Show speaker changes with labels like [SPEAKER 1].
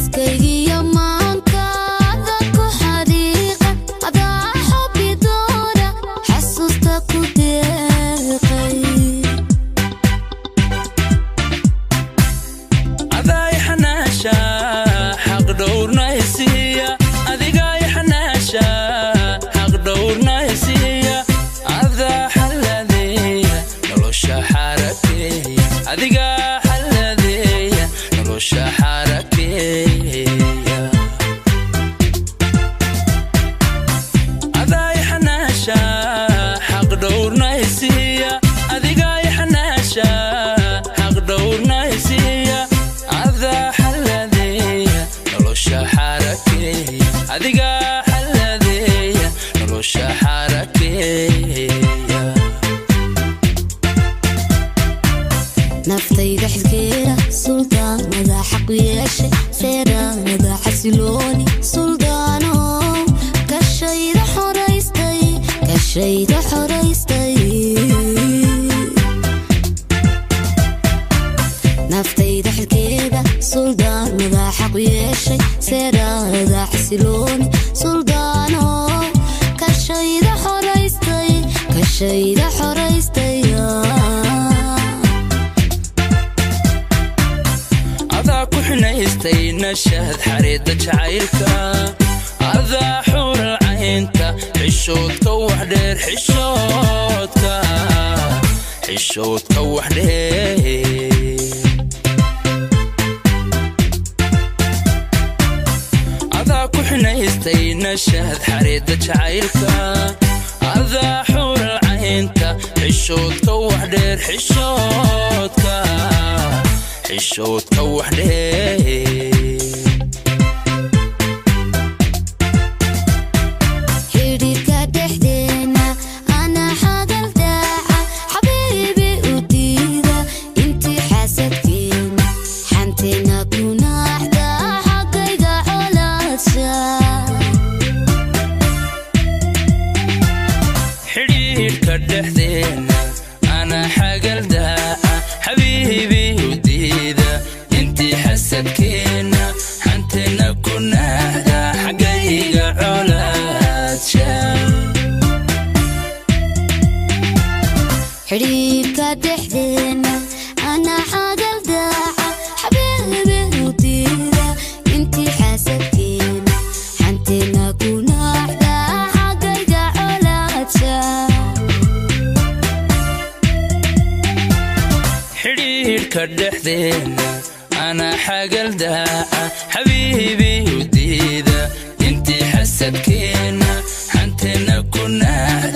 [SPEAKER 1] Xiskaygiyo maankaada ku xariiqa, adaa xubbi doona, xasuusta ku deeqay.
[SPEAKER 2] Adaa i xanaasha, xaq dhowrna isiiya. Adigaa i xanaasha, xaq dhowrna isiiya. Adaa xaladeeya nolosha xarakeeya. Adigaa xaladeeya nolosha xarakeeya. Adaa i xanaasha, xaq dhowrna isiiya. Adigaa i xanaasha, xaq dhowrna isiiya. Adaa xaladeeya nolosha xarakeeya. Adigaa xaladeeya nolosha xarakeeya.
[SPEAKER 1] Naftayda xilkeeda suldaanada xaq yeeshay, seeraanada xasilooni. Suldaano kashayda xoraystay, kashayda xoraystay. Naftayda xilkeeda suldaanada xaq yeeshay, seeraanada xasilooni. Suldaano kashayda xoraystay, kashayda xoraystay.
[SPEAKER 2] Adaa ku xinaystay nashahad xariidda jacaylka. Adaa xuural caynta, xishoodka wax dheer, xishoodka, xishoodka wax dheer. Adaa ku xinaystay nashahad xariidda jacaylka. Adaa xuural caynta, xishoodka wax dheer, xishoodka, xishoodka wax dheer.
[SPEAKER 1] Xidhiidhka dhexdeena anaa xagal daaca, xabiibi u diida intii xasadkeena, xanteena ku naaxda, xaggayga colaasha.
[SPEAKER 2] Xidhiidhka dhexdeena anaa xagal daaca, xabiibi u diida intii xasadkeena, xanteena ku naaxda, xaggayga colaadsha.
[SPEAKER 1] Xidhiidhka dhexdeena anaa xagal daaca, xabiibi u diida intii xasadkeena, xanteena ku naaxda, xaggayga colaasha.
[SPEAKER 2] Xidhiidhka dhexdeena anaa xagal daaca, xabiibi u diida intii xasadkeena, xanteena ku naaxda.